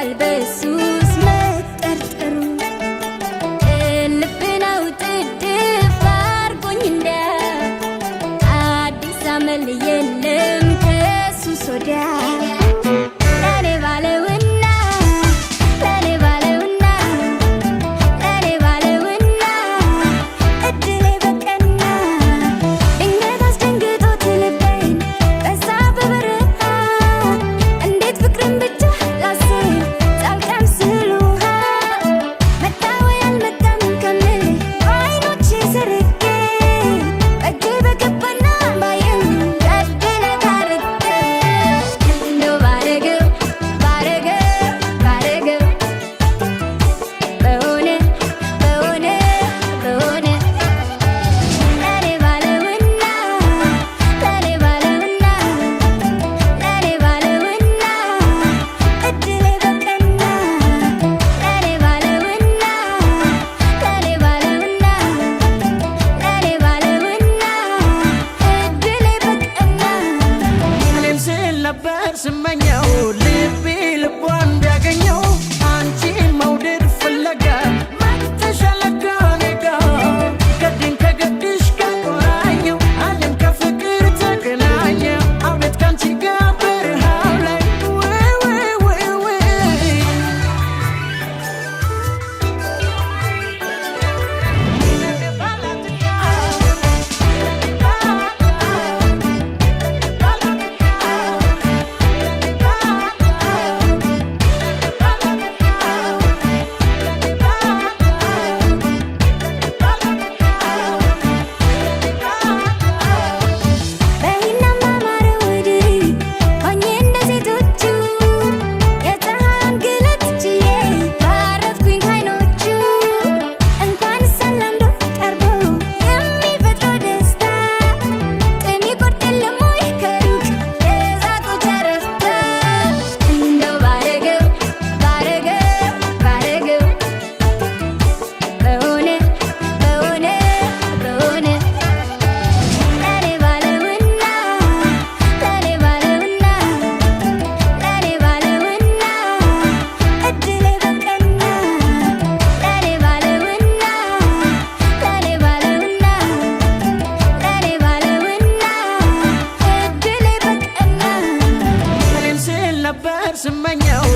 ይቀላል በሱስ መጠርጠሩ። ልብ ነው ጥድፍ አርጎኝ እንደ አዲስ አመል የለም ከሱስ ወዲያ። ለኔ ባለውና፣ ለኔ ባለውና፣ ለኔ ባለውና፣ እድሌ በቀና ድንገት አስደንግጦት ልቤን በዛ በበረሃ። እንዴት ፍቅርን ብቻ ላስብ ሳልቀምስ ውሃ? መጣ ወይ አልመጣም ከምል በዓይኖቼ ሰርቄ፣ በእጄ በገባና ባየው ቀድለ ታርቄ። እንደው ባረገው ባረገው ባረገው፣ በሆነ በሆነ በሆነ፣ ለኔ ባለውና፣ ለኔ ባለውና፣ ለኔ ባለውና፣ እድሌ በቀና፣ ለኔ ባለውና፣ ለኔ ባለውና፣ ለኔ ባለውና፣ እድሌ በቀና። እኔም ስል ነበር ስመኘው ልቤ ልቧን ቢያገኘው፣ አንቺን መውደድ ፍለጋ መጥተሻል ለካ እኔ ጋ። ገድን ከገድሽ ከቆራኘው ዓለም ከፍቅር ተገናኘ። አቤት ካንቺ ጋር በረሃው ላይ ወይ ወይ ወይ ወይ። በይና ማማረ ወድሪ ሆኜ እንደ ሴቶቹ፣ የፀሐይን ግለት ችዬ ባረፍኩኝ ካይኖቹ። እንኳን ሰላምዶ ቀርቦ የሚፈጥረው ደስታ፣ ጥም ይቆርጥ የለም ወይ ከሩቅ የዛቁ ጨረፍታ? እንደው ባረገው ባረገው ባረገው፣ በሆነ በሆነ በሆነ፣ ለኔ ባለውና፣ ለኔ ባለውና፣ ለኔ ባለውና፣ እድሌ በቀና፣ ለኔ ባለውና፣ ለኔ ባለውና፣ ለኔ ባለውና፣ እድሌ በቀና። እኔም ስል ነበር ስመኘው።